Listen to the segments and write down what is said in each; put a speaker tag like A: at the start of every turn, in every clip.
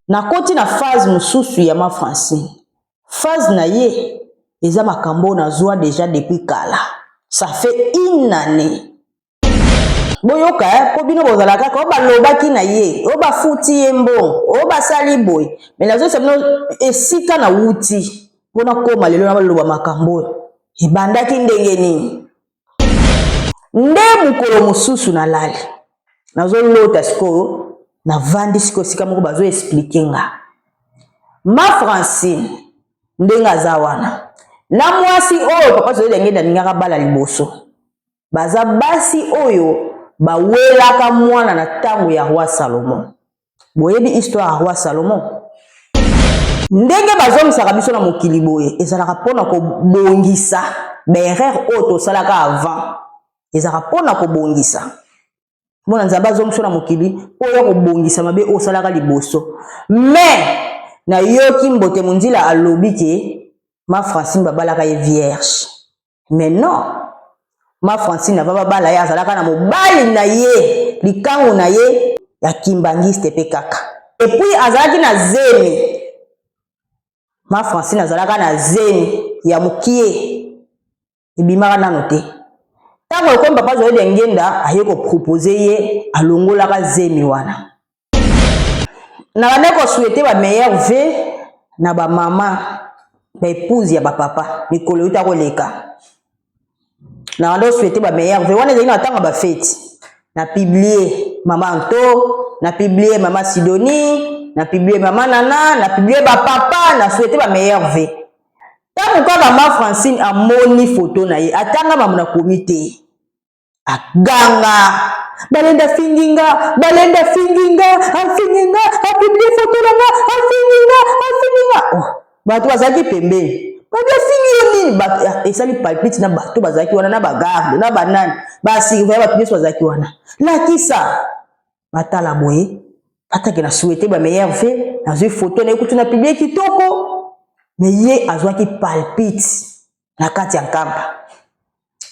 A: Nakoti na phase mosusu ya ma Francine. Phase na ye eza makambo oyo nazwa deja depuis kala. Ça fait une année. Boyoka eh, mpo bino bozala kaka oyo balobaki na ye, oyo bafuti ye mbongo, oyo basali boye. Mais nazoyebisa bino esika nawuti mpo nakoma lelo na baloba makambo oyo. Ebandaki ndenge nini? Nde mokolo mosusu nalali nazolota sikoyo, navandi sikoyo esika moko bazo explike nga ma Francine ndenge aza wana na mwasi oyo papa Zoé Diangenda alingaka bala liboso, baza basi oyo bawelaka mwana na ntango ya roi Salomon. Boyebi histoire ya roi Salomon? Ndenge bazongisaka biso na mokili boye ezalaka mpona kobongisa baerreur oyo tosalaka avant, ezalaka mpona kobongisa. Mona Nzambe azongisa na mokili mpo ya kobongisa mabe oyo osalaka liboso. Mais nayoki Mbote Munzila alobi ke ma Francine babalaka ye vierge. Mais non, ma Francine ava babala ye azalaka na mobali na ye, likangu na ye ya kimbangiste mpe kaka. Et puis azalaki na zemi. Ma Francine azalaka na zemi ya mokie, ebimaka nano te. Ntango ekomi papa Zoé Diangenda aye kopropose ye, alongolaka zemi wana. Nabandaki kosouhaite ba meilleur vœux na ba mama, ba épouse ya ba papa mikolo euta koleka. Nabandaki kosouhaite ba meilleur vœux wana ezalaki na ntango ya bafeti. Na publie mama Anto, na publie mama Sidonie, na publie mama Nana, na publie ba papa, na souhaite ba meilleur vœux. Ntango kaka ma Francine amoni photo na ye, atanga mamu na komi te, aganga balenda afingi nga, balenda afingi nga, afingi nga, apublie photo na nga, afingi nga, afingi nga. Oh, bato bazalaki pembeni, babi afingi yo nini? Bato esali palpite na bato bazalaki wana, na bagarde na banani basurveille, bato nyonso bazalaki wana. Lakisa batala boye, atake na souhaite ba meilleur vœux, nazwi photo na ye kutu na publie kitoko. Me ye azwaki palpite na kati ya nkamba,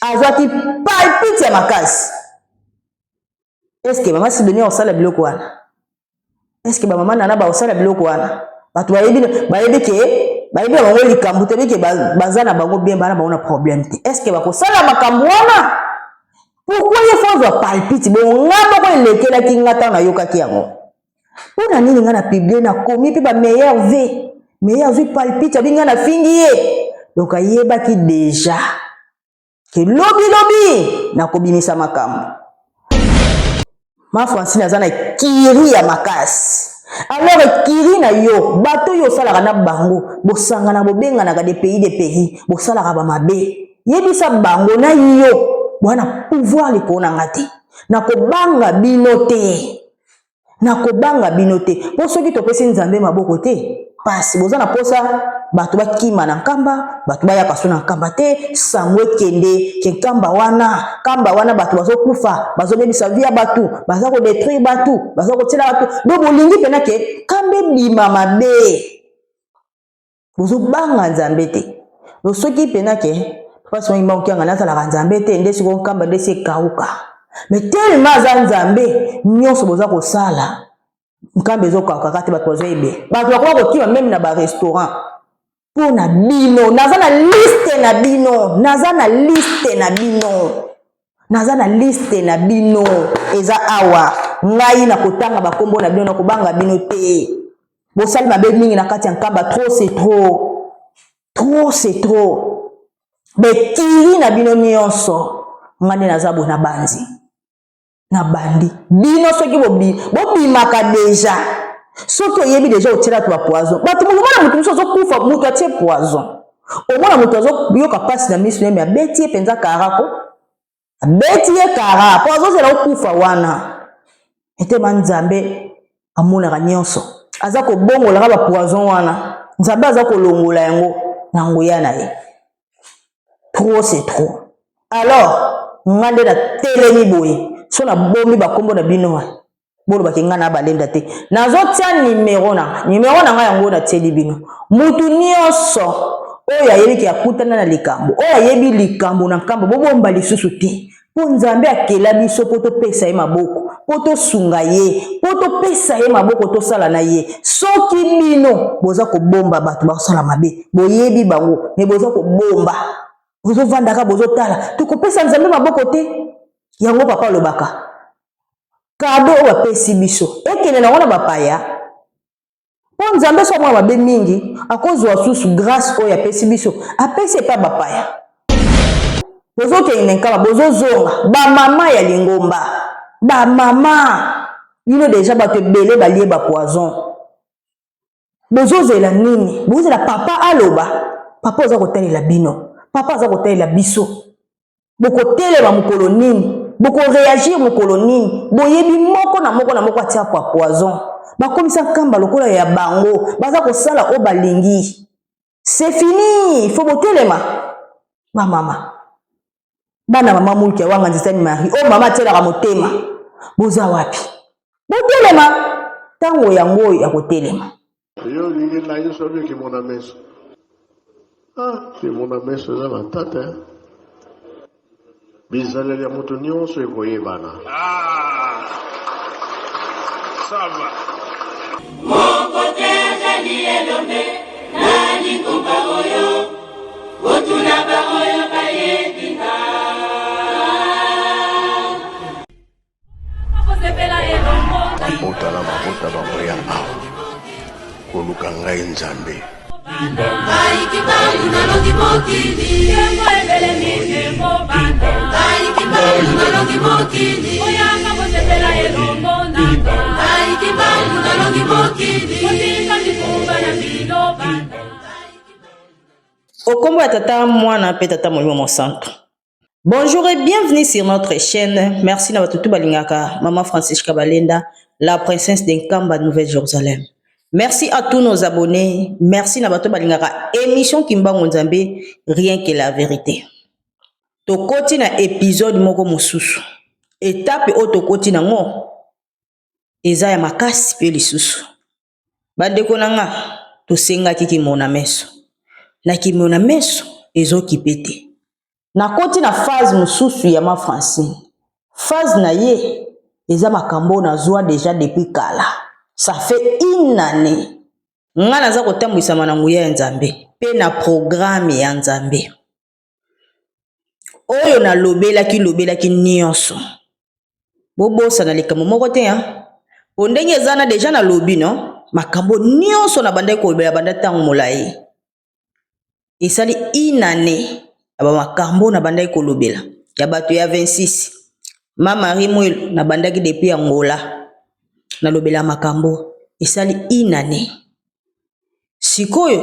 A: azwaki palpite ya makasi. Eske mama Sidonie akosala biloko wana? Eske bamama Nana bakosala biloko wana? Bato bayebi, bayebi ke bayebi na bango likambo te, ke baza na bango bien, bana bango na problème te. Eske bakosala makambo wana? Pourquoi ye fo azwa palpite? Bongo nga moko elekelaki nga ntango nayokaki yango. Mpo na nini nga na publie, nakomi mpe ba meilleur vœux, mais ye azwi palpite, abi nga nafingi ye. Donc ayebaki deja ke lobi lobi nakobimisa makambo. Ma Francine aza na kiri ya makasi. Alors kiri na yo, bato oyo osalaka na bango, bosangana, bobenganaka de pays de pays, bosalaka bamabe, yebisa bango na yo bwana pouvoir likolo na nga te, nakobanga bino te, nakobanga bino te. Mpo soki topesi Nzambe maboko te, pasi boza na posa bato bakima na nkamba, bato bayaka so na nkamba te, sango ekende ke nkamba wana, nkamba wana bato bazokufa, bazobebisa vie ya bato, baza kodetruire bato, baza kotiela bato. Do bolingi mpena ke nkamba ebima mabe, bozobanga Nzambe te. Do soki mpena ke papa Simon Kimbangu Kiangani azalaka Nzambe te, nde sikoyo nkamba nde si ekauka. Mais tellement aza Nzambe, nyonso boza kosala nkamba ezokauka te, bato bazoyebe, bato bakoma kokima meme na barestaurant mpo na bino. Naza na liste na bino, naza na liste na bino, naza na liste na bino, eza awa. Ngai nakotanga bakombo na bino, nakobanga bino te. Bosali mabe mingi na kati ya nkamba, trop c'est trop, trop c'est trop. Bekiri na bino nyonso, ngai nde naza boye, na bandi, na bandi bino. Soki bobimaka deja, soki oyebi deja otiela bato bapoison, bato omona moto mosusu azokufa, moto atie poison, omona moto azoyoka mpasi na miso neme, abeti ye mpenza karako, abeti ye kara mpo azozela okufa wana. Etema Nzambe amonaka nyonso, aza kobongolaka bapoison wana, Nzambe aza kolongola yango na nguya na ye. Trop c'est trop. Alors nga nde natelemi boye, so nabombi bakombo na bino, bolobaki nga na balenda te. Nazotia nimero na nga, nimero na nga yango natieli bino. Mutu nyonso oyo ayebi ke akutana na likambo, oyo ayebi likambo na nkambo, bobomba lisusu te, mpo Nzambe akela biso mpo topesa ye maboko. mpo tosunga ye, mpo topesa ye maboko, tosala na ye. Soki bino boza kobomba bato basala mabe, boyebi bango me boza kobomba, bozovandaka bozotala, tokopesa Nzambe maboko te. Yango papa alobaka, kado oyo bapesi biso ekende nango na bapaya, mpo Nzambe so amona mabe mingi akozwa susu grâce oyo apesi biso, apesi epai bapaya. Bozokende Nkamba, bozozonga, bamama ya lingomba, bamama bino deja bato ebele balie bapoison. Bozozela nini? Bozela papa aloba? Papa aza kotalela bino, papa aza kotalela biso. Bokotelema mokolo nini? Bokoreagir mokolo nini? Boyebi moko na moko na moko atia kwa poison, bakomisa Nkamba lokola ya bango, baza kosala oyo balingi. C'est fini, fo botelema bamama, bana mama Mulki ya Wanga Nzitani Marie oyo mama atielaka motema, boza wapi? Botelema, ntango yango oyo ya kotelema.
B: Yo olingi ngai soki kimona meso. Ah, kimona meso eza matata. Eh? Bizaleli ya moto nyonso ekoyebana.
C: Ah, ça va.
D: Moko te azali elombe na lingomba oyo, kotuna baoyo bayebi nga.
B: Mabota na mabota bakoya awa koluka ngai Nzambe.
D: Ngai Kimbangu nalongi mokili. Ngai Kimbangu nalongi mokili. Ngai Kimbangu nalongi mokili.
A: Okombo ya Tata, Mwana mpe Tata Molimo Mosantu. Bonjour et bienvenue sur notre chaîne. Merci na bato balingaka Maman Francisca Balenda, la princesse de Nkamba, Nouvelle-Jérusalem. Merci à tous nos abonnés. Merci na bato balingaka émission Kimbangu Nzambe, rien que la vérité. Tokoti na épisode moko mosusu. Étape oyo tokoti nango eza ya makasi mpe lisusu. Bandeko na nga, tosengaki kimona meso. Na kimona meso ezokipe te. Nakoti na phase mosusu ya ma Francine. Phase na ye eza makambo oyo nazwa deja depuis kala. Ça fait une année. Nga naza kotambwisama na nguya ya Nzambe mpe na programme ya Nzambe. Oyo nalobelaki lobelaki nyonso. Bobosana likambo moko te, hein? Po ndenge eza na deja nalobi no makambo nyonso nabandaki kolobela banda ntango molai. Esali une année ya bamakambo nabandaki kolobela ya bato ya 26. Ma Marie Mwilu nabandaki depuis Angola nalobela makambo, esali une année. Sikoyo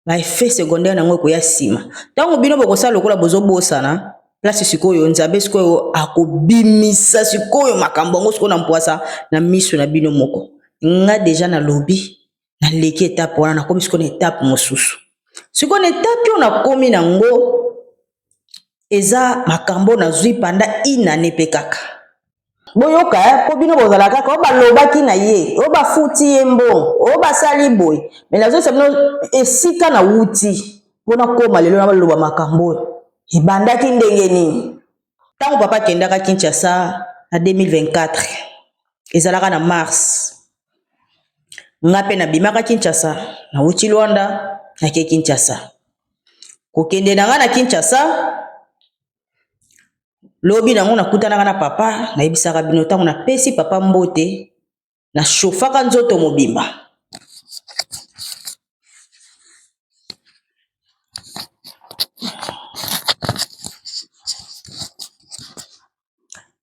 A: ba effet secondaire nango ekoya nsima, ntango bino bokosala lokola bozobosana place. Sikoyo Nzambe sikoyo akobimisa sikoyo makambo yango sikoyo na mpwasa na miso na bino moko. Nga deja nalobi, naleki etape wana, nakomi sikoyo na etape mosusu. Sikoyo na etape oyo nakomi nango eza makambo nazwi pendant une année mpe kaka. Boyoka, mpo bino bozala kaka oyo balobaki na ye, oyo bafuti ye mbongo, oyo basali boye. Me nazoyesa bino esika nawuti mpo nakóma lelo na baloba makambo oyo ebandaki ndenge nini. Ntango papa akendaka Kinshasa na 2024, ezalaka na mars, nga mpe nabimaka Kinshasa, nawuti Lwanda, nake Kinshasa. Kokende na nga na Kinshasa, lobi nango nakutanaka na papa. Nayebisaka bino, ntango napesi papa mbote, nashofaka nzoto mobimba.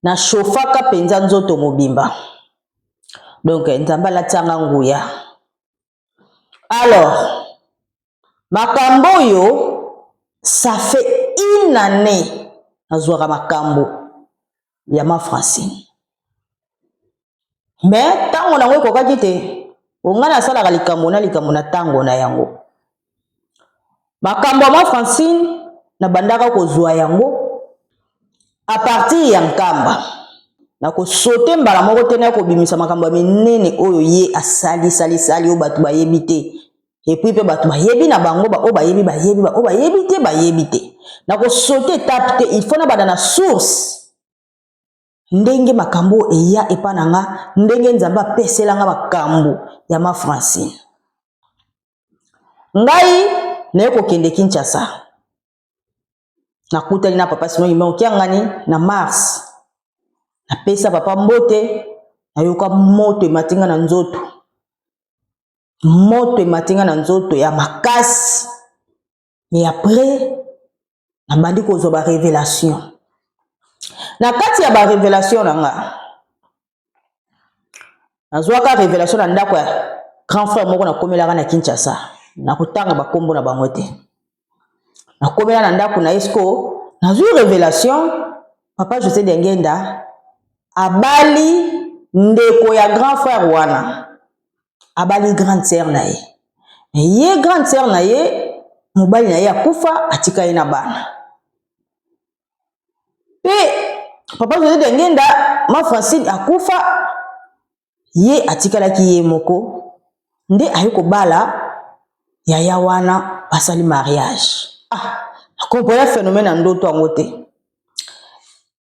A: Nashofaka mpenza nzoto mobimba, donc Nzambe alatianga nguya. Alors makambo oyo, ça fait une année nazwaka makambo ya ma Francine, mais ntango nango ekokaki te. Ongai nasalaka likambo na likambo na ntango na yango. Makambo ya ma Francine, nabandaka kozwa yango à partir ya Nkamba. Nakosote mbala moko te na kobimisa makambo ya minene oyo ye asalisalisali, oyo bato bayebi te. Et puis mpe bato bayebi na bango, baoyo bayebi bayebi, baoyo bayebi te bayebi te. Nakosote etape te, il faut nabanda na source. Ndenge makambo eya epa na nga, ndenge Nzambe apesela nga makambo ya ma Francine. Ngai naye kokende Kinshasa. Nakutani na papa Simon Kimbangu Kiangani na mars. Napesa papa mbote, nayoka moto emati nga na nzoto. Moto emati nga na nzoto ya makasi. Mais après, nabandi kozwa ba révélation. Na kati ya ba révélation na nga, nazwaka révélation na ndako ya grand frère moko nakomelaka na Kinshasa. Nakotanga bakombo na bango te. Nakomela na ndako na ye siko, nazwi révélation, papa José Diangienda abali ndeko ya grand frère wana. Abali grande sœur na ye. Ye grande sœur na ye, mobali na ye akufa, atika ye na bana. Pe papa José Diangienda, ma Francine akufa, ye atikalaki ye moko, nde aye kobala yaya wana, basali mariage. Ah, nakompola phénomène ya ndoto yango te.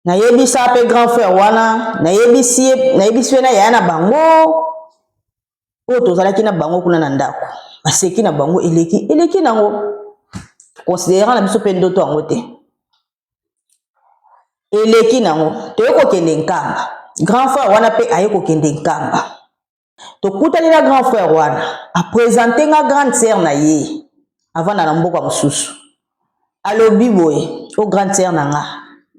A: Nayebisa pe grand frère wana, nayebisi ye, nayebisi pe na yaya na bango oyo tozalaki na bango kuna na ndako. Baseki na bango eleki, eleki nango. Considérant na biso pe ndoto yango te. Eleki nango, toye kokende Nkamba. Grand frère wana pe aye kokende Nkamba. Tokutani na grand frère wana, a présenter nga grande sœur na ye avanda na mboka mosusu. Alobi boye, o grande sœur na nga.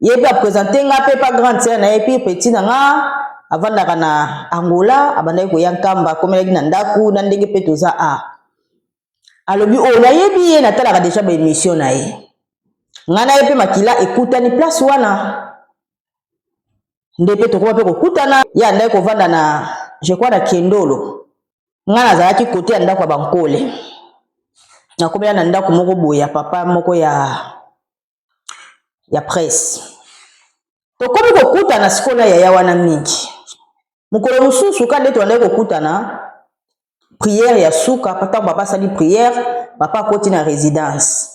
A: Ye pe a présenter nga pe pa grande sœur na ye, puis petit na nga avandaka na Angola, abandaki koya Nkamba, akomelaki na ndaku na ndenge pe toza a. Alobi o nayebi ye, natalaka déjà ba émission na ye. Nga na ye pe makila ekutani place wana. Nde pe tokoma pe kokutana, ye andaki kovanda na, je crois na Kendolo. Nga nazalaki kote ya ndako ya bankole. Nakomela na ndako moko boye ya papa moko ya presse. Tokomi kokutana sikoyo na yaya wana mingi. Mokolo mosusu ka nde tobandaki kokutana prière ya suka, ntango papa asali prière, papa akoti na résidence.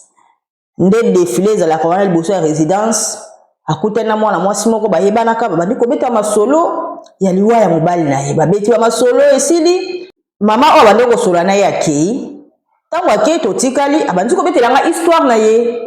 A: Nde défilé ezalaka wana liboso ya résidence, akutani na mwana mwasi moko bayebanaka, babandi kobeta masolo ya liwa ya mobali na ye. Babeti ba masolo esili, mama oyo abandi kosola na ye akei. Ntango akei totikali, abandi kobetela nga histoire na ye.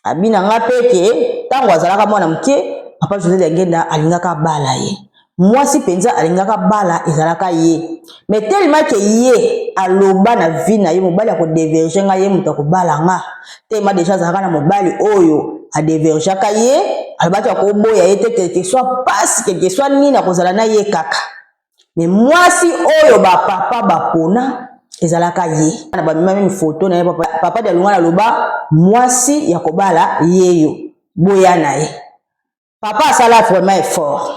A: Abi na nga pe ke ntango azalaka mwana moke, papa José Diangienda alingaka bala ye. Mwasi mpenza alingaka bala ezalaka ye. Mais tellement ke ye aloba na vie na ye, mobali akodeverge nga, ye moto akobala nga. Tellement déjà azalaka na mobali oyo adevergeaka ye, alobaki akoboya ye te, quelque soit pasi, quelque soit nini, akozala na ye kaka. Mais mwasi oyo ba papa bapona ezalaka ye. Na ba mema même photo na ye, papa, papa Dialungana aloba mwasi ya kobala yeyo, boya na ye. Papa asala vraiment effort.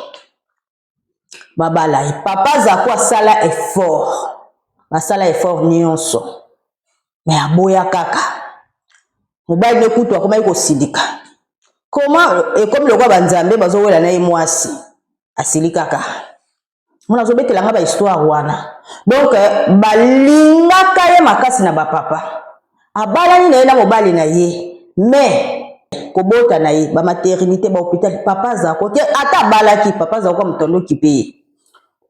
A: Babala ye. Papa Zako asala effort. Basala effort nyonso. Mais aboya kaka. Mobali ne kutu akomaki kosilika. Comment ekomi lokola ba nzambe bazowela na ye mwasi. Asili kaka. Mona azobetela nga ba histoire wana. Donc balingaka ye makasi na ba papa. Abalani na ye na mobali na ye. Mais kobota na ye ba maternité ba hôpital papa Zako te ata abalaki papa Zako motondo kipe ye.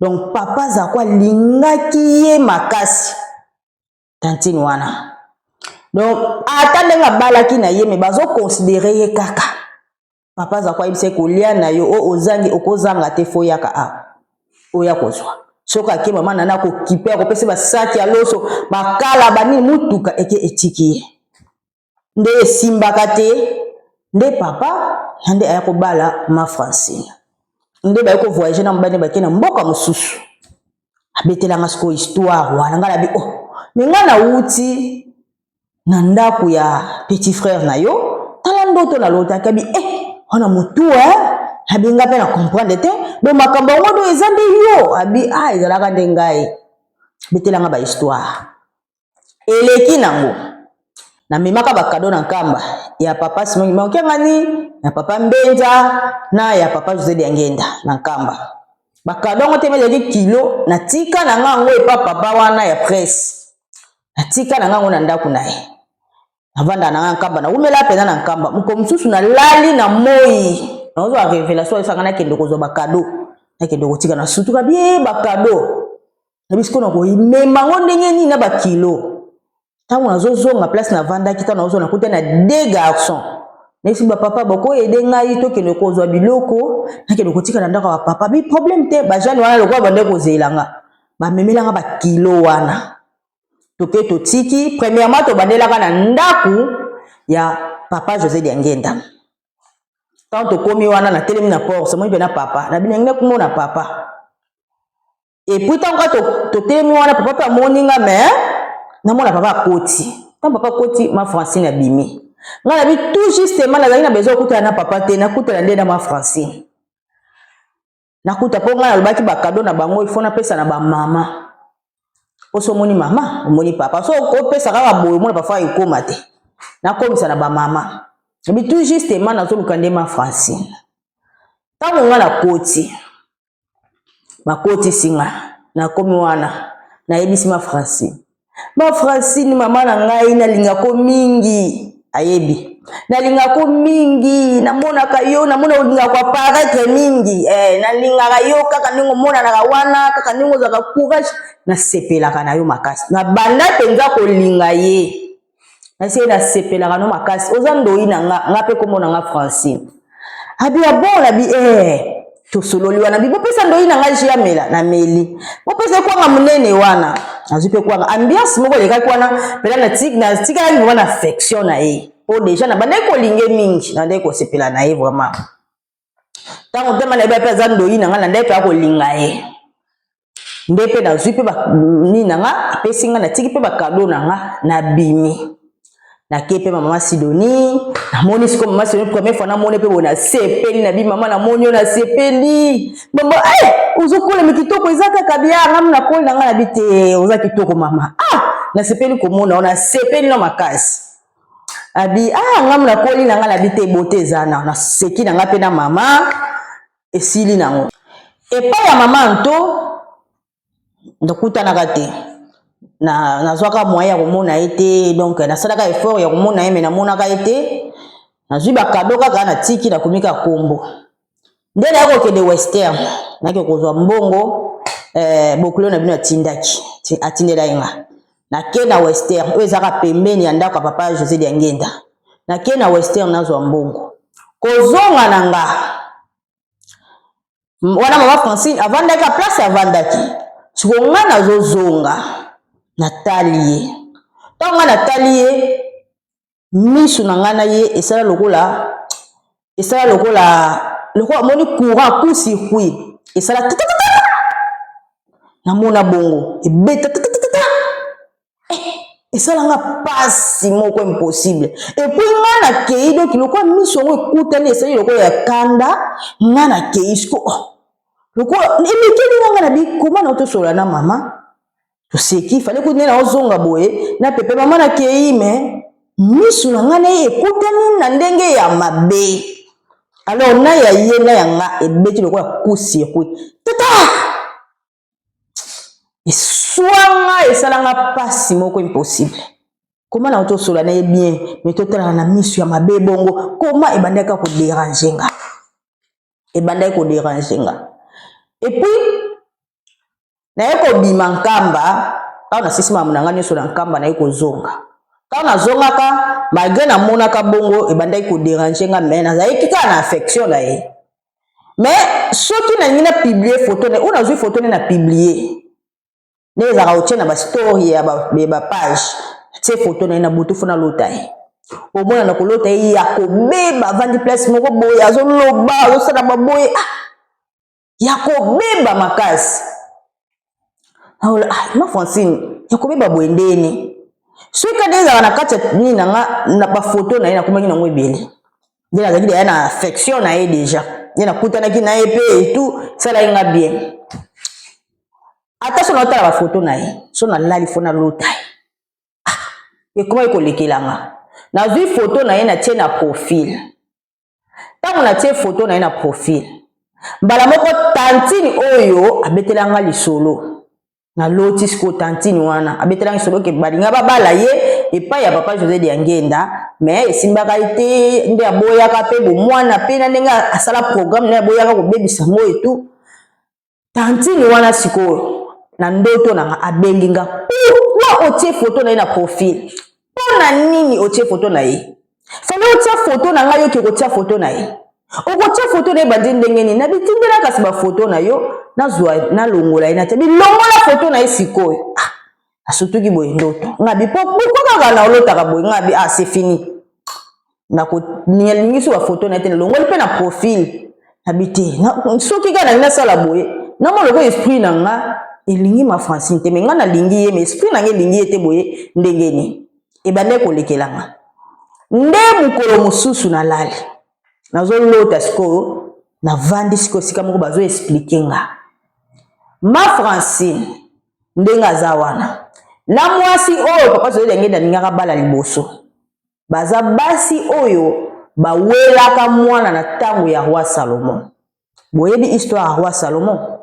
A: Donc papa Zako alingaki ye makasi tantine wana. Donc ata ndenge abalaki na ye mais bazo considérer ye kaka. Papa Zako ayebisa ye kolia na yo o ozangi okozanga te fo yaka a oya kozwa. Soki ake mama nana akokipe akopesa ba saki ya loso bakala banini mutuka eke etiki ye. Nde esimbaka te nde papa na nde aya kobala ma Francine. Nde baye ko voyager na mobali bake na mboka mosusu. Abetelanga sikoyo histoire wana nga nabi oh mais nga nauti na ndako ya petit frère na yo, tala ndoto nalotaki abi wana motu abi nga pe na comprendre te donc makambo yango do eza nde yo abi ah ezalaka nde ngai. Betelanga ba histoire eleki nango. Namemaka ba cadeau na Nkamba ya papa Simon Kimbangu Kiangani, ya papa Mbenza na ya papa José Diangienda na Nkamba. Ba cadeau yango te ezalaki kilo, natika na nga yango epa papa wana ya presse. Natika na nga yango na ndako na ye. Navanda na nga Nkamba, nawumela mpenza na Nkamba. Mokolo mosusu nalali na moi. Nazozwa révélation esanga nakende kozwa bakado, nakende kotika na sutuka bie bakado na bisiko na komema yango ndenge nini na bakilo. Ntango nazozonga place navandaki, ntango nazozonga nakuta na deux garçons. Nayebisi bapapa bokoyede ngai tokende kozwa biloko, nakende kotika na ndako ya bapapa. Bi problème te. Bajane wana lokola bande kozela nga, bamemelanga bakilo wana, toke totiki. Premièrement, tobandelaka na ndako ya papa José Diangenda. Ntango tokomi wana, natelemi na porte, omoni mpe na papa na bino ndenge kumona papa. Et puis ntango kaka totelemi wana, papa mpe amoni nga, me namona papa akoti. Ntango papa akoti, ma Francine abimi. Ngai nabi tout justement nazalaki na besoin okutana na papa te, nakutana nde na ma Francine. Nakuta mpo ngai nalobaki bakado na bango ifo napesa na bamama, mpo so omoni mama, omoni papa. So okopesa kaka boye, omona parfois ekóma te. Nakomisa na bamama. Nabi tout justement nazoluka nde ma Francine. Ntango ngai nakoti, bakotisi nga, nakomi wana, nayebisi ma Francine: "Ma Francine, mama na ngai, nalingako mingi." Ayebi nalingako mingi, namonaka yo, namona olingaka koapparaître mingi. Nalingaka yo kaka ndenge omonanaka wana, kaka ndenge ozalaka courage, nasepelaka na yo makasi. Nabanda mpenza kolinga ye, nasi ye nasepelaka no makasi. Oza ndoi na nga, nga mpe komona nga Francine. Abi ah bon? Nabi tosololi wana. Bi bopesa ndoi na ngai jus amela, nameli. Bopesa kwanga monene wana, nazwi mpe kwanga. Ambiance moko elekaki wana mpena, natikalaki vraiment na affection na ye, mpo déjà nabandaki kolinge mingi, nabandaki kosepela na ye vraiment. Ntango ntema nayebi mpe aza ndoi na ngai, nandaki mpe akolinga ye nde mpe nazwi mpe nini na nga, apesi nga, natiki mpe bakado na nga, nabimi, nake mpe mama Sidoni. Namoni sikoyo mama Sidoni première fois, namoni mpe boye, nasepeli. Nabi: "Mama, namoni yo, nasepeli mama. Eh, ozokolema kitoko, eza kaka bia ngam nakoli na ngai." Nabi: "Te, oza kitoko mama. Ah, nasepeli komona yo, nasepeli no makasi." Abi: "Ah, ngam nakoli na ngai." Nabi: "Te, bote eza na." Naseki na ngai mpe na mama, esili nango. Epai ya mama nto nakutanaka te, na nazwaka moyen ya komona ye te. Donc nasalaka effort ya komona ye, me namonaka ye te. Nazwi bakado kaka, natiki, nakomi kaka kombo nde naye kokende Western, nayaki kozwa mbongo. Bokilo na bino atindaki, atindela ye nga. Nake na Western oyo ezaka pembeni ya ndako ya papa José Diangenda. Nake na Western, nazwa mbongo. Kozonga na nga wana, mama Francine avandaki place avandaki. Siko nga nazozonga, natali ye. Ntango nga natali ye, misu na ngai na ye esala lokola omoni courant court-circuit esala tatatata. Namona bongo ebeta tatatata, esalanga pasi moko impossible. Et puis nga nakei, donc lokola miso yango ekutani, esali lokola ya kanda. Nga nakei siko, oh, lokola emekeli nga. Nga na bikoma na tosola na mama, toseki. Fale kuti nde naozonga boye na pepe mama, nakei, me misu na ngai na ye ekutani na ndenge ya mabe. Alors na ya ye na ya nga ebeti lokola court-circuit, tata eswanga, esalanga mpasi moko impossible. Koma na tosola na ye bien, me totalaka na misu ya mabe bongo. Koma ebandaki kodéranger nga, ebandaki kodéranger nga. Et puis naye kobima Nkamba. Ntango nasisi makambo na ngai nyonso na Nkamba, naye kozonga. Ntango nazongaka, malgré namonaka bongo ebandaki kodéranger nga, me nazalaki kaka na affection na ye. Mais soki nalingi na publier photo na oyo, nazwi photo nde na publier, nde ezalaka kotia na bastory ya bapage, tie photo na ye. Na butu fo nalota ye, omona na kolota ye ya kobeba, avandi place moko boye, azoloba, azosala baboye. Ah, ya kobeba makasi. Ah, ma Francine ya kobeba boye ndeni? Soki kadi ezalaka na kati ya nini na nga na bafoto na ye, nakomaki nango ebele. Nde nazalaki deya na affection na ye déjà, nde nakutanaki na ye mpe etu esalaki nga bien. Ata so naotala bafoto na ye, so nalali fo nalota ye. Ah, ekomaki kolekela nga. Nazwi foto na ye, natie na profil. Ntango natie foto na ye na profil, mbala moko tantine oyo abetelanga lisolo. Naloti sikoyo tantine wana abetelanga lisolo ke balinga babala ye epai ya papa José Diangenda. Mais esimbaka ye te, nde aboyaka mpe bomwana mpe na ndenge asala programme naye, aboyaka kobebisa ngo etu. Tantine wana sikoyo na ndoto na nga abengi nga: "Pourquoi otie photo na ye na profil? Mpo na nini otie photo na ye? Fallait otia photo na ngai. Yoki kotia photo na ye, okotia photo na ye bandi ndenge nini?" Na bitindela kasi bafoto na yo, nazwa nalongola ye, natia bilongola photo na ye. Sikoyo, ah, asutuki boye ndoto ngabi. Pourquoi kaka na olotaka boye? Ngabi: "Ah, c'est fini, nalingi so bafoto na ye te, nalongoli mpe na profil." Nabi te, soki kaka nalingi nasala boye, namona lokola esprit na nga elingi ma Francine te. Mais nga nalingi ye, mais esprit na nga elingi ye te. Boye ndenge nini ebandaki kolekela nga? Nde mokolo mosusu nalali, nazolota. Sikoyo navandi sikoyo esika moko, bazoexpliquer nga ma Francine ndenge aza wana na mwasi oyo papa Zoyeli Ngende alingaka bala liboso. Baza basi oyo bawelaka mwana na ntango ya roi Salomon. Boyebi histoire ya roi Salomon,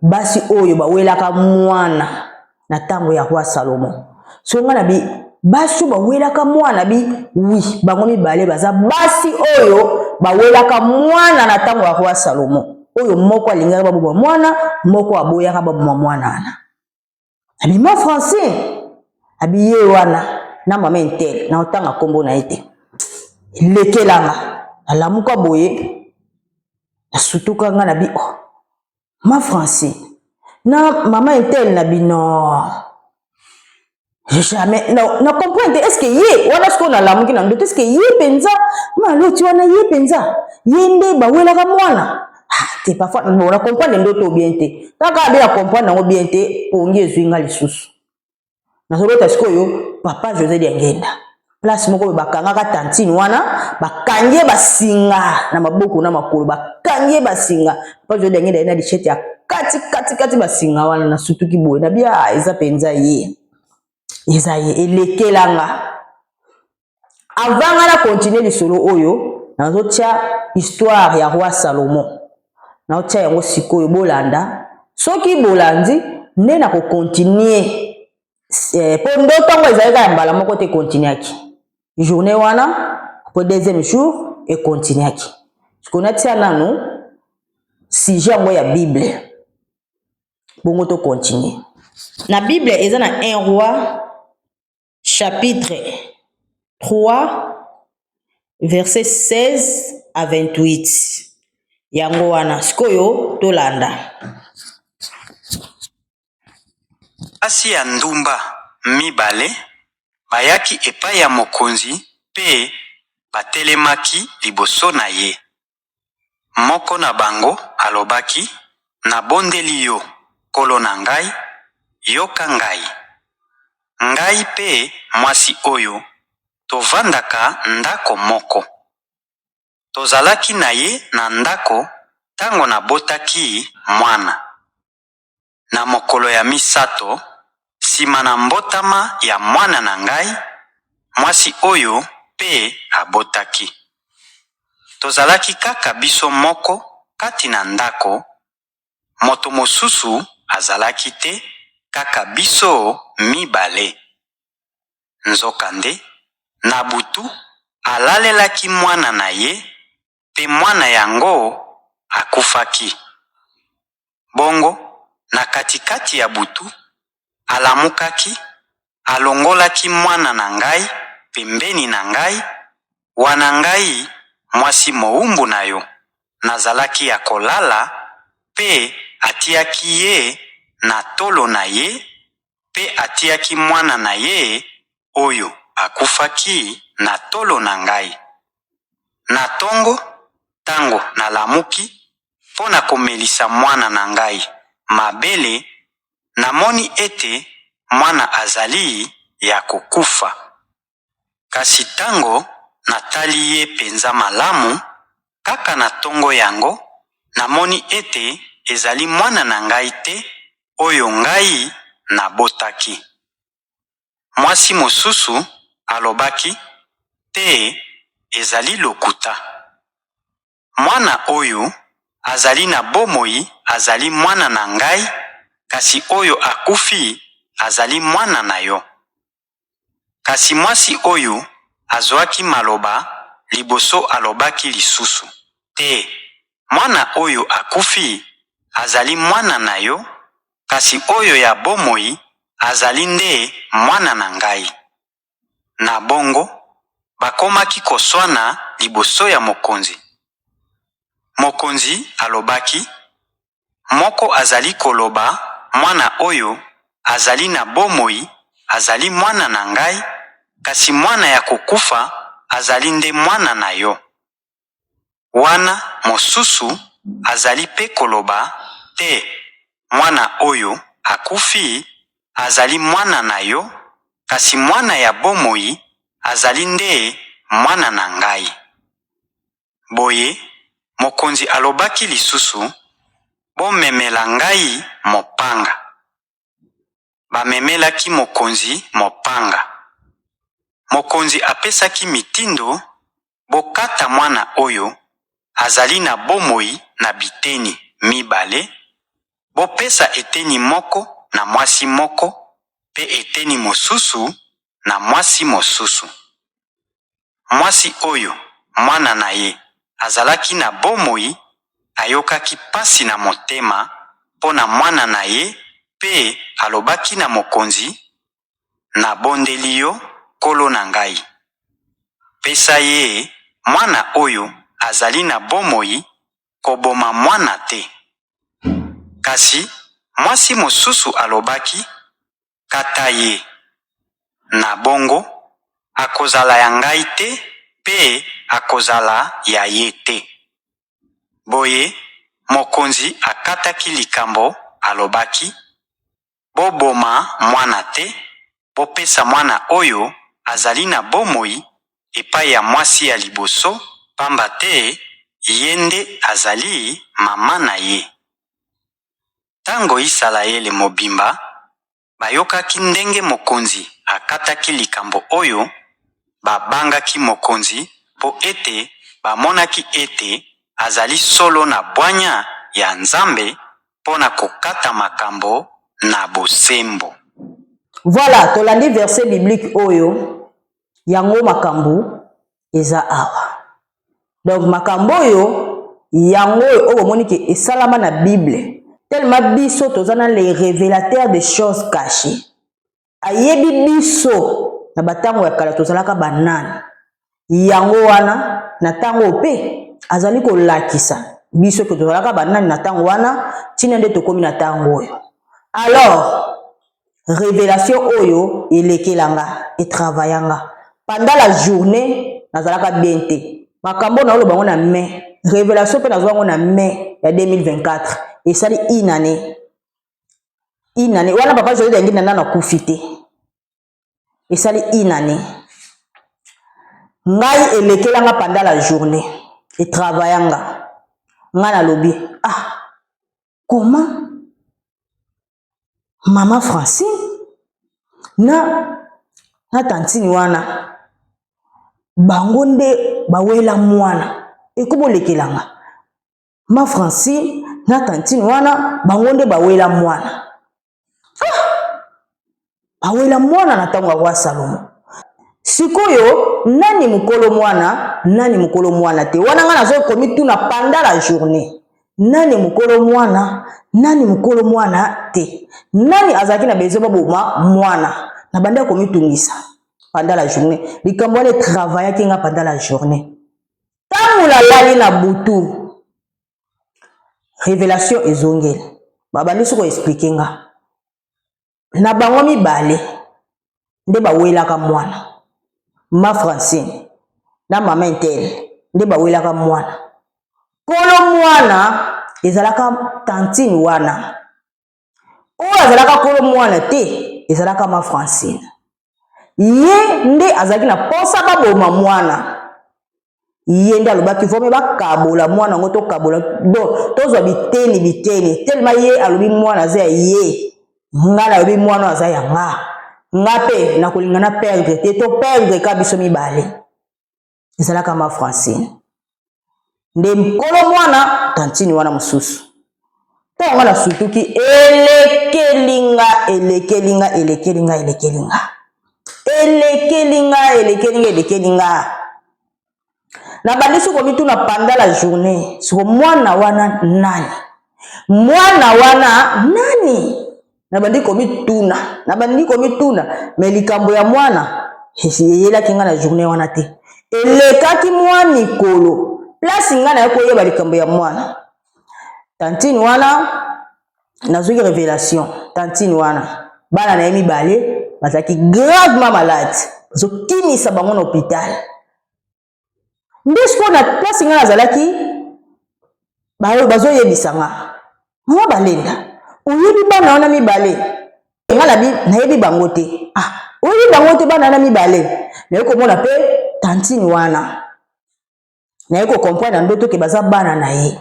A: basi oyo bawelaka mwana na ntango ya roi Salomon. So ngai na bi basi oyo bawelaka mwana bi, oui, bango mibale baza basi oyo bawelaka mwana na ntango ya roi Salomon, oyo moko alingaka baboma mwana, moko aboyaka baboma mwana wana. Abima Francine, abi ye wana na mama intel na otanga nkombo na ye te. Elekelanga, nalamuka boye, nasutuka nga na bi: "Oh, ma Francine na mama intel." Na bino jamais na, na comprendre te. Est ce que ye wana sikoyo nalamuki na ndoto, est ce que ye mpenza maloti wana, ye mpenza ye nde bawelaka mwana? Ah, te, parfois bon, na comprendre ndoto bien te. Kaka abe na comprendre yango bien te, pongi ezwi nga lisusu. Nazolota sikoyo papa José Diangenda, place moko oyo bakangaka tantine wana, bakangi ye basinga na maboko na makolo, bakangi ye basinga. Papa José Diangenda ye na lichete ya kati kati kati basinga wana. Nasutuki boye, nabi: "Ah, eza mpenza ye, eza ye." Elekelanga. Avant nga na continue lisolo oyo, nazotia histoire ya roi Salomon, naotia yango sikoyo. Bolanda, soki bolandi nde na kocontinuer, mpo ndoto yango ezalaki kaka ya mbala moko te. Econtinuaki journée wana, po deuxième jour econtinuaki. Sikoyo natia nanu sujet yango ya Bible, bongo tocontinuer na Bible. Eza na 1 Roi chapitre 3, verset 16 à 28. Yango wana sikoyo tolanda.
C: Basi ya ndumba mibale bayaki epai ya mokonzi mpe batelemaki liboso na ye. Moko na bango alobaki: "Nabondeli yo, nkolo na ngai, yoka ngai. Ngai mpe mwasi oyo tovandaka ndako moko. Tozalaki na ye na ndako tango nabotaki mwana. Na mokolo ya misato, sima na mbotama ya mwana na ngai, mwasi oyo mpe abotaki. Tozalaki kaka biso moko kati na ndako, moto mosusu azalaki te, kaka biso mibale. Nzokande, na butu, alalelaki mwana na ye, mpe mwana yango akufaki. Bongo, na kati-kati ya butu, alamukaki, alongolaki mwana na ngai pembeni na ngai, wana ngai, mwasi mowumbu na yo, nazalaki ya kolala, mpe atiaki ye na tolo na ye, mpe atiaki mwana na ye oyo akufaki na tolo na ngai. Na tongo, tango nalamuki mpo na komelisa mwana na ngai mabele, namoni ete mwana azali ya kokufa. Kasi tango natali ye penza malamu, kaka na tongo yango, namoni ete ezali mwana na ngai te oyo ngai nabotaki." Mwasi mosusu alobaki: "Te, ezali lokuta! Mwana oyo azali na bomoi azali mwana na ngai, kasi oyo akufi azali mwana na yo." Kasi mwasi oyo azwaki maloba liboso alobaki lisusu, Te, mwana oyo akufi azali mwana na yo, kasi oyo ya bomoi azali nde mwana na ngai. Na bongo, bakomaki koswana liboso ya mokonzi. Mokonzi alobaki, Moko azali koloba, Mwana oyo azali na bomoi azali mwana na ngai, kasi mwana ya kokufa azali nde mwana na yo. Wana mosusu azali pe koloba, Te, mwana oyo akufi azali mwana na yo, kasi mwana ya bomoi azali nde mwana na ngai. Boye, mokonzi alobaki lisusu, Bomemela ngai mopanga. Bamemelaki mokonzi mopanga. Mokonzi apesaki mitindo, Bokata mwana oyo azali na bomoi na biteni mibale, bopesa eteni moko na mwasi moko mpe eteni mosusu na mwasi mosusu. Mwasi oyo mwana na ye azalaki na bomoi ayokaki pasi na motema mpo na mwana na ye mpe alobaki na mokonzi, Nabondeli yo, nkolo na ngai, pesa ye mwana oyo azali na bomoi, koboma mwana te. Kasi mwasi mosusu alobaki, Kata ye. Na bongo, akozala ya ngai te mpe akozala ya ye te. Boye, mokonzi akataki likambo, alobaki, Boboma mwana te, bopesa mwana oyo azali na bomoi epai ya mwasi ya liboso, pamba te ye nde azali mama na ye. Tango Isalaele mobimba bayokaki ndenge mokonzi akataki likambo oyo, babangaki mokonzi mpo ete bamonaki ete azali solo na bwanya ya Nzambe mpo na kokata makambo na bosembo.
A: Voilà, tolandi verset biblique oyo, yango makambo eza awa. Donc makambo oyo yango oyo oyo bomoni ke esalama na Bible. Tellement biso toza na les révélateurs des choses cachées. Ayebi biso na batango ya kala tozalaka banani. Yango wana na ntango oyo mpe azali kolakisa biso ke tozalaka banani na ntango wana ntina nde tokomi na ntango oyo. Alors Revelation oyo elekela nga, e travailla nga. Pendant la journée, nazalaka bien te. Makambo na oloba ngo na mai. Revelation pe nazwa ngo na mai ya 2024. Esali une année. Une année. Wana papa Jolie Diangienda nanu akufi te. Esali une année. Ngai elekela nga pendant la journée. E travailla nga. Nga nalobi, ah, comment Mama Francine na na tantine wana bango nde bawela mwana ekobolekela nga ma Francine na tantine wana bango nde bawela mwana ah! Bawela mwana na ntango ya roi Salomo sikoyo nani mokolo mwana nani mokolo mwana te wana ngai nazo komituna pendant la journée nani mokolo mwana nani mokolo mwana te nani azalaki na besoin baboma mwana na bandi ya komitungisa pendant la journée likambo wana etravayaki nga pendant la journée ntango nalali na butu révélation ezongeli babandi soki koexplike nga Na bango mibale nde bawelaka mwana. Ma Francine na mama Intel nde bawelaka mwana. Kolo mwana ezalaka tantine wana. Oyo azalaka kolo mwana te ezalaka ma Francine. Ye nde azalaki na posa baboma mwana. Ye nde alobaki vome bakabola mwana yango tokabola donc tozwa biteni biteni telema ye alobi mwana aza ya ye nga nalobi mwana aza ya nga nga mpe nakolinga na perdre te to perdre ka biso mibale ezalaka ma Francine nde nkolo mwana tantine wana mosusu ntango nga nasutuki elekeli nga elekeli nga elekeli nga elekeli nga. Elekeli nga, elekeli nga, elekeli nga. Nabandisi komituna pendant la journée, siko mwana wana nani? Mwana wana nani? Nabandi komituna, nabandi komituna, me likambo ya mwana eyelaki nga na journée wana te. Elekaki mwa mikolo, place nga naye koyeba likambo ya mwana. Tantine wana nazwaki révélation, tantine wana bana na ye mibale bazalaki gravement malade, bazokimisa bango na hôpital. Nde sikoyo na place nga nazalaki, bazoyebisa nga, mama Balenda, oyebi bana wana mibale? Nga nayebi bango te. Ah, oyebi bango te bana wana mibale? Naye komona mpe tantine wana, naye kocomprendre na ndoto ke baza bana na ye.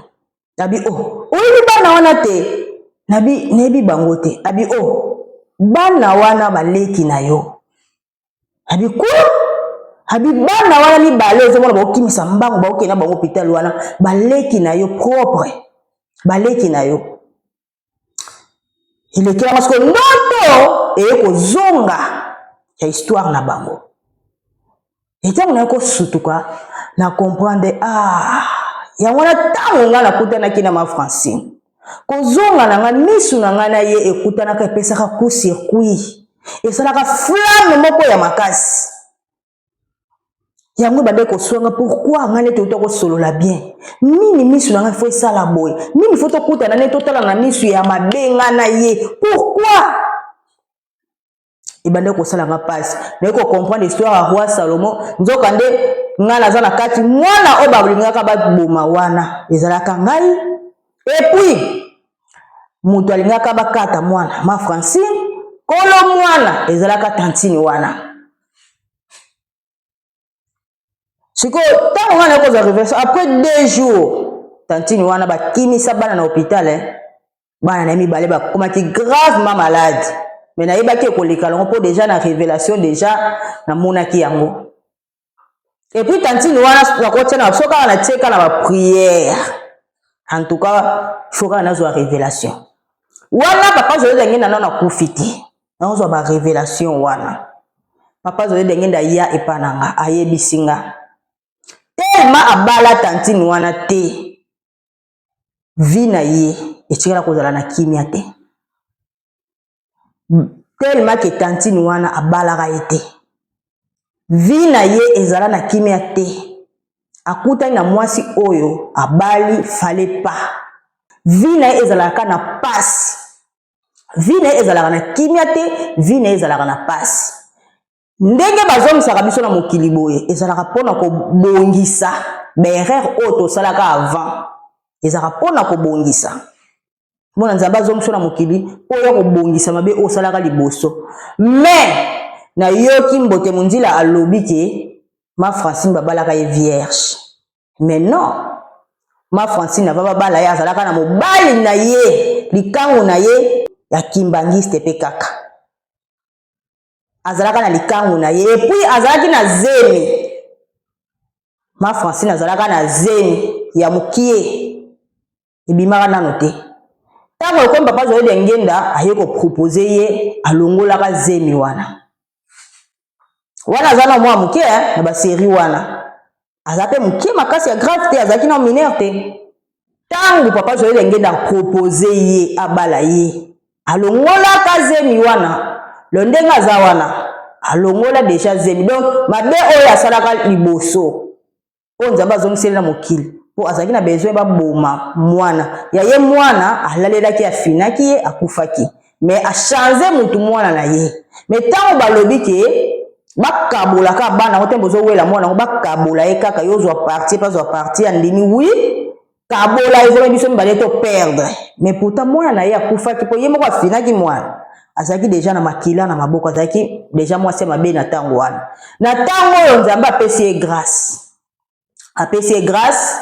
A: Nabi, oh, oyebi bana wana te? Nabi, nayebi bango te. Abi, oh, bana wana baleki na yo. Abi, quoi? Abi, bana wana mibale ozomona baokimisa mbango, baokenda bango hôpital wana, baleki na yo propre, baleki na yo. Elekelanga siko ndoto eye kozonga ya histoire na bango. Etango naye kosutuka na comprendre, ah, yango wana ntango ngai nakutanaki na ma Francine, kozonga na ngai, misu na ngai na ye ekutanaka, epesaka coup circuit, esalaka flamme moko ya makasi. Yango ebandaki koswanga, pourquoi ngai neti outa kosolola bien nini, misu na ngai fo esala boye nini, fo tokutana nde totala na misu ya mabe ngai na ye, pourquoi ebandaki kosala nga mpasi. Naye kocomprendre histoire ya roi Salomo. Nzoka nde ngai naza na kati, mwana oyo balingaka baboma wana ezalaka ngai. Et puis moto alingaka bakata mwana ma Francine, kolo mwana ezalaka tantine wana. Sikoyo ntango ngai naye kozwa révélation, après 2 jours, tantine wana bakimisa bana na hôpital, eh. Bana na ye mibale bakomaki gravement malade, mais nayebaki ekoleka longo mpo déjà na révélation déjà namonaki yango. Et puis tantine wana nakotia na so kaka natie kaka na baprière. En tout cas, faut kaka nazwa révélation wana. Papa Zoyeda Ngenda nano akufi te, nazwa barévélation wana. Papa Zoyeda Ngenda aya epa na nga, ayebisi nga tellement abala tantine wana te, vie na ye etikala kozala na kimia te, tellement ke tantine wana abalaka ye te, vie na ye ezala na kimia te. Akutani na mwasi oyo abali, fallait pas, vie na ye ezalaka na pasi, vie na ye ezalaka na kimia te, vie na ye ezalaka na pasi. Ndenge bazongisaka biso na mokili boye, ezalaka mpona kobongisa baerreur oyo tosalaka avant, ezalaka mpona kobongisa. Mona Nzambe azongisa na mokili mpo ya kobongisa mabe oyo osalaka liboso. Mais nayoki Mbote Monzila alobi ke ma Francine babalaka ye vierge, mais non, ma Francine ava babala ye, azalaka na mobali na ye, likangu na ye ya kimbangiste mpe kaka azalaka na likangu na ye. Et puis azalaki na zemi, ma Francine azalaka na zemi ya mokie, ebimaka nano te. Ntango ekomi papa Zoyede Ngenda aye kopropose ye, alongolaka zemi wana. Wana aza na mwa moke na basérie wana, aza mpe moke makasi ya grave te, azalaki na mineur te. Ntango papa Zoyede Ngenda apropose ye abala ye, alongolaka zemi wana. Lo ndenge aza wana, alongola déjà zemi. Donc mabe oyo asalaka liboso, oyo Nzambe azongiseli na mokili, mpo azalaki na besoin baboma mwana ya ye. Mwana alalelaki, afinaki ye, akufaki, mais achange mutu mwana na ye. Mais ntango balobi ke bakabolaka bana yango te, bozowela mwana yango, bakabola ye kaka, yo ozwa partie mpe azwa partie, andimi: "Oui, kabola." Ezomi biso mibale to perdre, mais pourtant mwana na ye akufaki mpo ye moko afinaki mwana, azalaki déjà na makila na maboko, azalaki déjà mwasi ya mabe na ntango wana. Na ntango oyo Nzambe apesi ye grâce, apesi ye grâce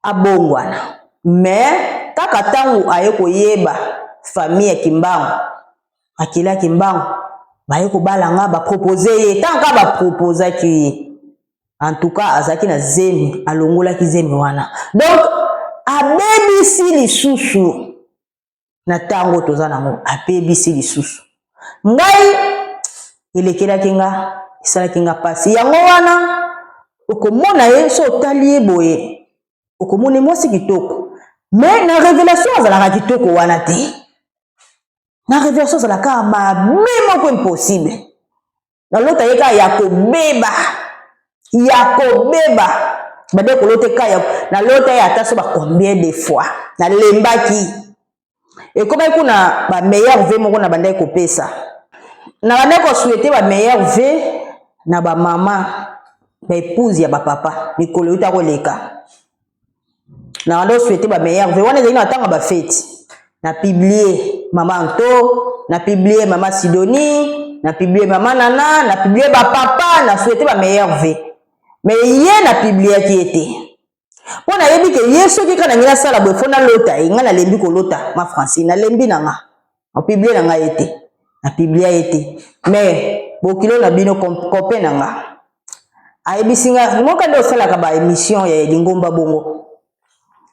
A: abongwana. Mais kaka ntango aye koyeba famille ya Kimbangu, makila ya Kimbangu, baye kobala nga, bapropose ye. Ntango kaka baproposaki ye, en tout cas azalaki na zemi, alongolaki zemi wana. Donc abebisi lisusu na ntango toza nango, abebisi lisusu ngai. Elekelaki nga, esalaki nga mpasi. Yango wana okomona ye, so otali ye boye, okomona ye mwasi kitoko, mais na révélation azalaka kitoko wana te. Na révélation azalaka mabe moko impossible. Nalota ye kaka ya kobeba, ya kobeba. Bade kolota kaka, nalota ye ata so ba combien de fois, nalembaki. Ekomaki kuna ba meilleurs vœux moko na bandaki kopesa, na bandaki kosouhaiter ba meilleurs vœux na bamama, baépouse ya bapapa. Mikolo euta koleka, na banda osouhaiter ba meilleurs vœux wana ezalaki na ntango bafeti. Na publier mama Anto, na publier mama Sidonie, na publier mama Nana, na publier bapapa, na souhaiter ba meilleurs vœux. Mais ye na publiaki ye te, mpo nayebi ke ye soki kaka na ngai nasala boye, faut nalota ye. Ngai nalembi kolota ma Francine, nalembi na nga napublier na ngai ye te, napublia ye te. Mais bokilo na bino, copain na nga ayebisi nga moka nde osalaka baémission ya lingomba bongo,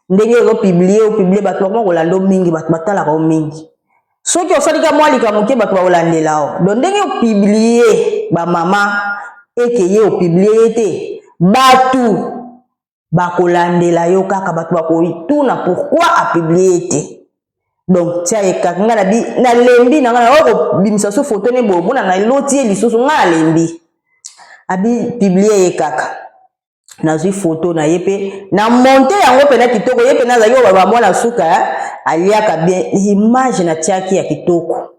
A: ndenge ozopublier, opublier, bato bakoma kolanda mingi, bato batalaka o mingi. Soki osalika mwa likambo moke, bato bakolandela o. Donc ndenge opublier bamama eke ye opublier ye te, bato bakolandela yo kaka, bato bakotuna pourquoi apublier ye te. Donc tia ye kaka. Ngai nabi nalembi na ngai naoyo kobimisa so foto ne boye, omona naloti ye lisusu. Ngai nalembi, abi publier ye kaka. Nazwi foto na ye mpe na monte yango mpena kitoko. Ye mpena azalaki oyo bamwana suka, aliaka bien. Image natiaki ya kitoko,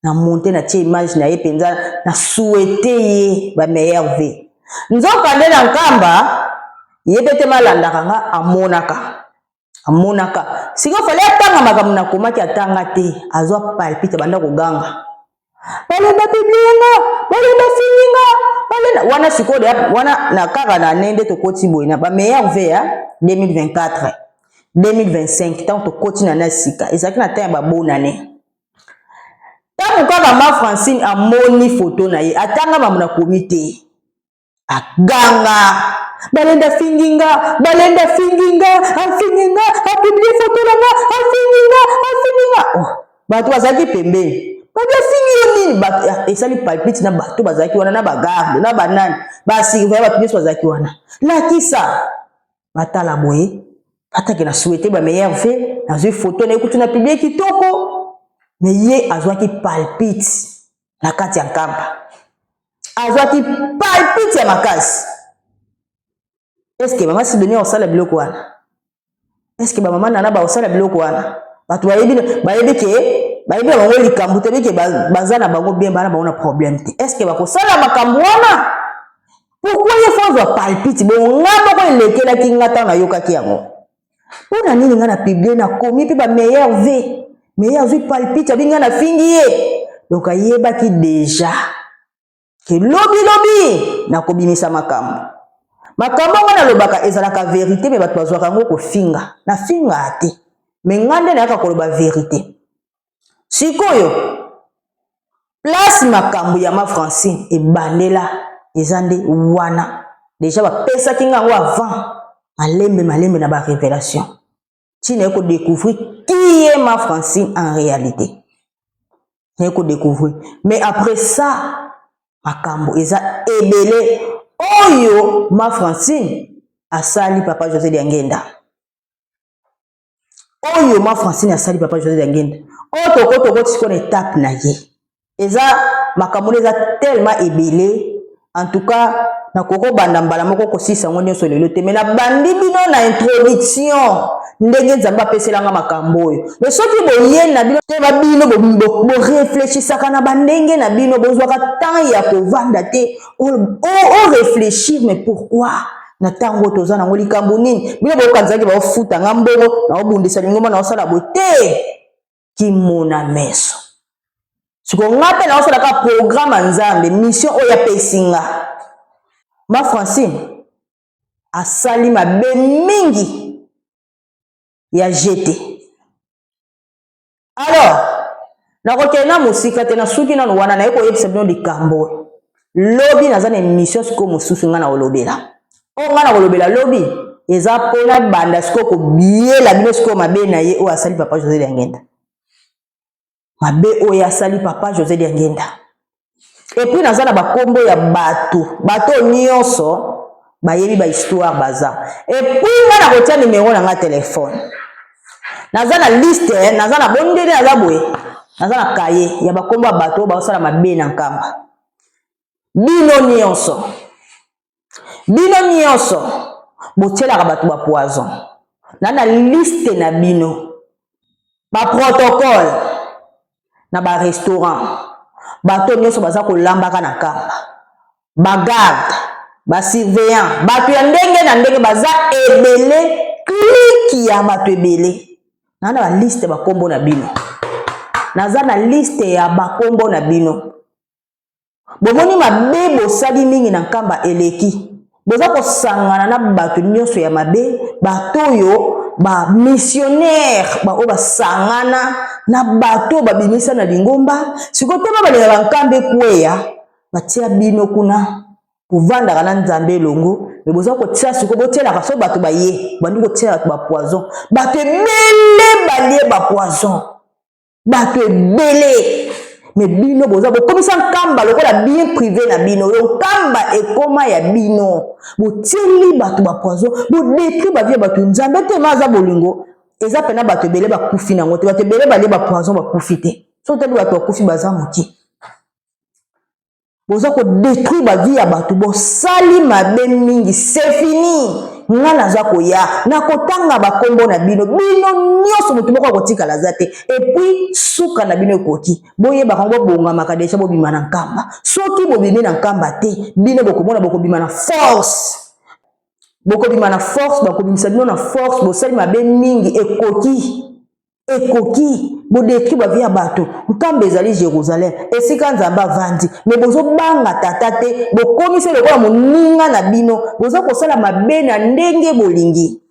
A: na monte, natie image na ye mpenza, na souhaite ye bameilleurs vœux. Nzoka nde na Nkamba ye mpe te malandaka nga, amonaka, amonaka. Sikoyo fallait atanga makambo nakomaki, atanga te, azwa palpite, banda koganga: "Balenda publier nga, balenda fingi nga, balenda." Wana sikoyo wana na kaka na ne nde tokoti boye na bameilleurs vœux ya 2024 2025. Ntango tokoti na na sika, ezalaki na ntango ya babonane. Ntango kaka ma Francine amoni foto na ye, atanga mambo nakomi te, aganga: "Balenda fingi nga, balenda fingi nga, afingi nga, apublier foto na nga, afingi nga, afingi nga." Oh, bato bazalaki pembeni babi: "Afingi yo nini?" Bato esali palpite na bato bazalaki wana, na bagarde, na banani, basurveiller, bato nyonso bazalaki wana. Lakisa, batala boye, atake na souhaite bameilleurs vœux, nazwi foto na ye kutu na publier kitoko. Mais ye azwaki palpite na kati ya Nkamba, azwaki palpite ya makasi. Est-ce mama Sidonie akosala biloko wana? Est-ce bamama Nana bakosala biloko wana? Bato bayebi, bayebi ke bayebi na bango likambo te, ke baza na bango bien, bana bango na problème te. Est-ce bakosala makambo wana? Pourquoi ye faut azwa palpite bongo? Nga moko elekelaki nga ntango nayokaki yango. Mpo na nini nga na publier, nakomi mpe bameilleurs vœux, mais ye azwi palpite, abi nga nafingi ye? Donc ayebaki déjà ke lobilobi nakobimisa makambo. Makambo ngo nalobaka ezalaka vérité, mais bato bazwaka yango kofinga. Nafingaka te, mais nga nde nayaka koloba vérité. Sikoyo place makambo ya ma Francine ebandela eza nde wana. Déjà bapesaki nga yango avant, malembe malembe na barévélation, ntina ye kodécouvrir qui est ma Francine en réalité, naye kodécouvrir. Mais après ça, makambo eza ebele oyo ma Francine asali papa José Diangenda, oyo ma Francine asali papa José Diangenda, oyo tokoti sikoyo na étape na ye. Eza makambo wana eza tellement ebele. En tout cas, nakoki kobanda mbala moko kosilisa yango nyonso lelo te, mais nabandi bino na introduction ndenge Nzambe apeselanga makambo oyo. Mais soki boye na bino te, babino boréfléchisaka na bandenge na bino, bozwaka temps ya kovanda te oréfléchir. Mais pourquoi na ntango toza nango likambo nini? Bino bokanzaki baofutanga mbongo, naobundisa lingomba, naosala boye te, kimona meso. Siko nga mpe naosalaka programme ya Nzambe, mission oyo apesi nga. Ma Francine asali mabe mingi ya jete. Alors nakokende na mosika te, nasuki nano wana. Naye koyebisa bino likambo lobi, naza na émission sikoyo mosusu ngai na kolobela. Oyo ngai na kolobela lobi eza mpona banda sikoyo kobiela bino sikoyo mabe na ye oyo asali papa José Diangenda, mabe oyo asali papa José Diangenda. Et puis naza na bakombo ya bato, bato nyonso bayebi ba histoire baza. Et puis nga nakotia numero na nga telefone. Naza na liste, naza na bondeli, naza boye, naza na kaye ya bakombo ya bato oyo baosala mabe na Nkamba. Bino nyonso, bino nyonso botielaka bato ba poison na liste na bino, ba protocole na ba restaurant, bato nyonso baza kolambaka na Nkamba, ba garde, ba surveillant, bato ya ndenge na ndenge baza ebele, clique ya bato ebele. Naza na baliste bakombo na bino, naza na liste ya bakombo na bino. Bomoni mabe bosali mingi na Nkamba eleki, boza kosangana na bato nyonso ya mabe, bato oyo ba missionnaire, baoyo basangana na bato oyo babimisa na lingomba. Sikoyo te balingaka Nkamba ekweya, batia bino kuna kovandaka na Nzambe elongo, me boza kotia sikoyo, botielaka so bato baye bandi kotia bato ba poison, bato ebele balie ba poison, bato ebele. Me bino boza bokomisa Nkamba lokola bien privé na bino. Yo Nkamba ekoma ya bino, botieli bato ba poison, bo détruire ba vie ya bato. Nzambe te ma aza bolingo, eza pena bato ebele bakufi nango te, bato ebele balie ba poison bakufi te. So otali bato bakufi baza moke. Boza ko détruire ba vie ya bato, bosali mabe mingi, c'est fini. Nga naza koya nakotanga bakombo na bino, bino nyonso, motu moko akotikala aza te. Et puis suka na bino ekoki, boyebaka ngo, bobongamaka déjà, bobima na Nkamba. Soki bobimi na Nkamba te, bino bokomona bokobima na force, bokobima na force, bakobimisa bino na force. Bosali mabe mingi, ekoki, ekoki, bo détruire ba vie ya bato. Nkamba ezali Jérusalem, esika Nzambe avandi, me bozobanga tata te, bokomisi lokola moninga na bino, boza kosala mabe na ndenge bolingi.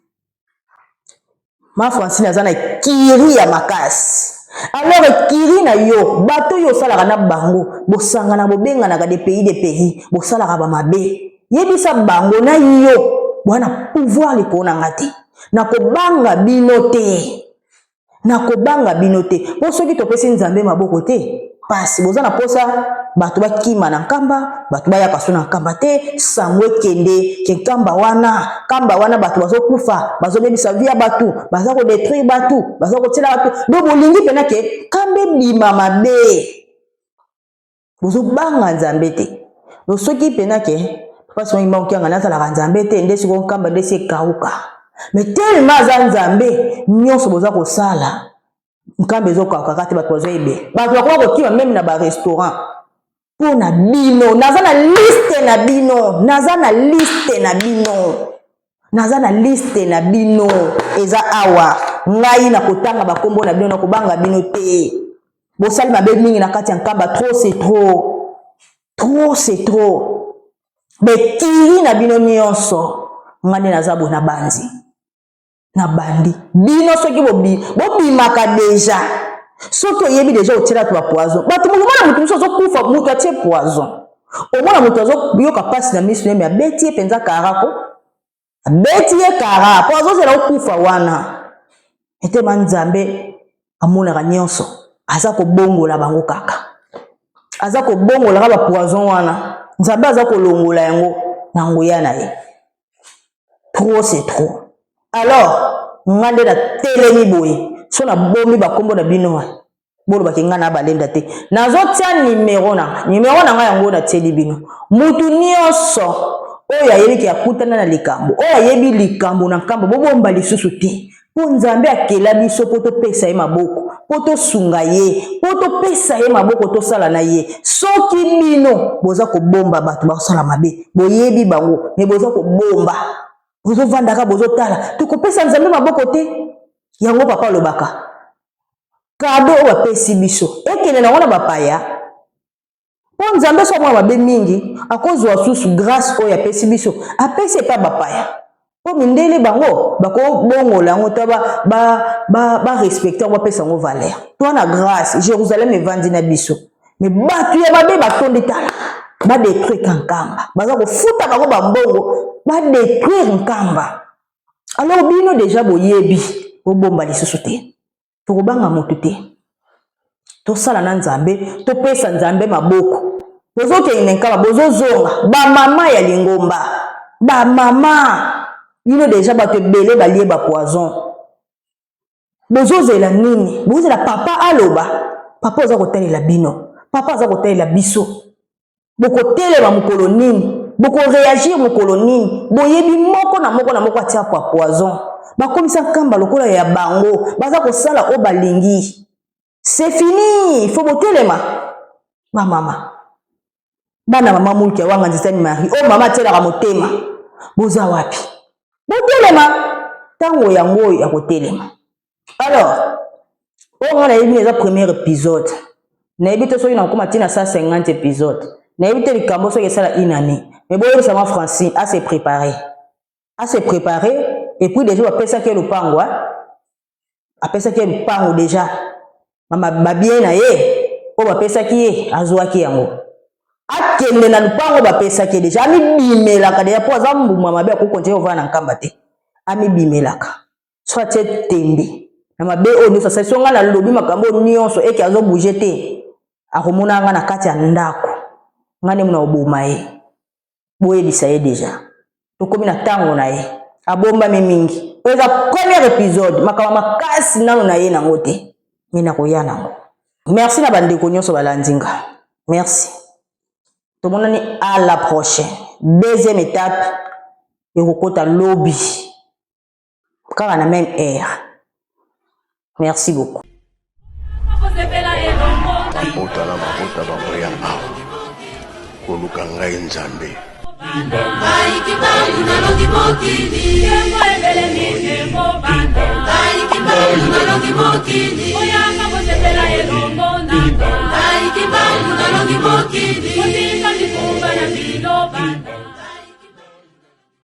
A: Ma Francine aza na kiri ya makasi. Alors ekiri na yo, bato oyo osalaka na bango, bosangana, bobenganaka de pays de pays, bosalaka bamabe, yebisa bango na yo bwana pouvoir likolo na nga te. Nakobanga bino te, nakobanga bino te, mpo soki topesi Nzambe maboko te, pasi. Boza na posa bato bakima na Nkamba, bato bayaka so na Nkamba te, sango ekende ke Nkamba wana, Nkamba wana bato bazokufa, bazobebisa vie ya bato, baza ko détruire bato, baza kotiela bato. Do bolingi mpena ke Nkamba ebima mabe, bozobanga Nzambe te. Do soki mpena ke papa Simon Kimbangu Kiangani nazalaka Nzambe te, nde sikoyo Nkamba nde si ekauka. Mais tellement aza Nzambe, nyonso boza kosala, Nkamba ezokauka te, bato bazwa ebele, bato bakoka kokima même na ba restaurant mpo na bino. Naza na liste na bino, naza na liste na bino, naza na liste na bino, eza awa. Ngai nakotanga bakombo na bino, nakobanga bino te. Bosali mabe mingi na kati ya Nkamba, trop c'est trop, trop c'est trop. Bekiri na bino nyonso, ngai nde naza boye, na bandi, na bandi bino. Soki bobimaka déjà, soki oyebi déjà otiela bato ba poison, bato mokomona motu mosusu azokufa, moto atie poison, omona moto azoyoka mpasi na miso nemi, abeti ye mpenza karako, abeti ye kara mpo azozela okufa wana. Etema Nzambe amonaka nyonso, aza kobongola bango kaka, aza kobongolaka ba poison wana, Nzambe aza kolongola yango na nguya na ye. Trop c'est trop. Alors nga nde natelemi boye, so nabomi bakombo na bino wana, bolobaki nga na balenda te. Nazotia nimero na nga, nimero na nga yango natieli bino. Mutu nyonso oyo ayebi ke akutana na likambo, oyo ayebi likambo na Nkambo, bobomba lisusu te, mpo Nzambe akela biso mpo topesa ye maboko, mpo tosunga ye, mpo topesa ye maboko, tosala na ye. Soki bino boza kobomba bato basala mabe, boyebi bango, me boza kobomba, bozovandaka, bozotala, tokopesa Nzambe maboko te. Yango papa alobaka, kado oyo bapesi biso ekende nango na bapaya, mpo Nzambe so amona mabe mingi, akozwa susu grâce oyo apesi biso, apesi epa bapaya, mpo mindele bango bakobongola yango to ba respecter yango, bapesa yango valeur. To wana grâce, Jérusalem evandi na biso, me bato ya mabe batondi. Tala, ba détruire Nkamba, baza kofuta bango bambongo ba détruire Nkamba. Alors bino déjà boyebi, bobomba lisusu te. Tokobanga motu te, tosala na Nzambe, topesa Nzambe maboko. Bozokende Nkamba, bozozonga. Bamama ya lingomba, bamama bino deja bato ebele balie ba poison. Bozozela nini? Bozozela papa aloba? Papa aza kotalela bino, papa aza kotalela biso. Bokotelema mokolo nini? Bokoreagir mokolo nini? Boyebi moko na moko na moko atia kwa poison, bakomisa Nkamba lokola ya bango, baza kosala oyo balingi. C'est fini, faut botelema bamama, bana mama mulki ya wanga nzitani Marie oyo mama atielaka motema, boza wapi? Botelema, ntango yango oyo ya kotelema. Alors oyo nga nayebi eza premier épisode, nayebi te soki nakokoma ntina 150 épisode, nayebi te likambo soki esala une année, mais boyebisa ma Francine à se préparer, à se préparer. Et puis déjà bapesaki ye lopango, apesaki ye lopango déjà, babien na ye oyo bapesaki ye, azwaki yango, akende na lupango bapesaki ye déjà, amibimelaka déjà, mpo aza mbuma mabe, akokontinue kovanda na Nkamba te. Amibimelaka so atie tembe na mabe oyo nyonso asali. So ngai nalobi makambo oyo nyonso eke azobouge te, akomona nga na kati ya ndako, ngai nde mona koboma ye. Boyebisa ye déjà, tokomi na ntango na ye, abombami mingi. Oyo eza premier épisode, makambo makasi nano na ye nango te, me nakoya nango. Merci na bandeko nyonso balandi nga, merci. Tomonani à la prochaine. Deuxième étape ekokota lobi kaka na même heure. Merci beaucoup.
B: Mabota na mabota bakoya awa koluka ngai Nzambe.
D: Ngai Kimbangu nalongi mokili. Ngai Kimbangu nalongi mokili.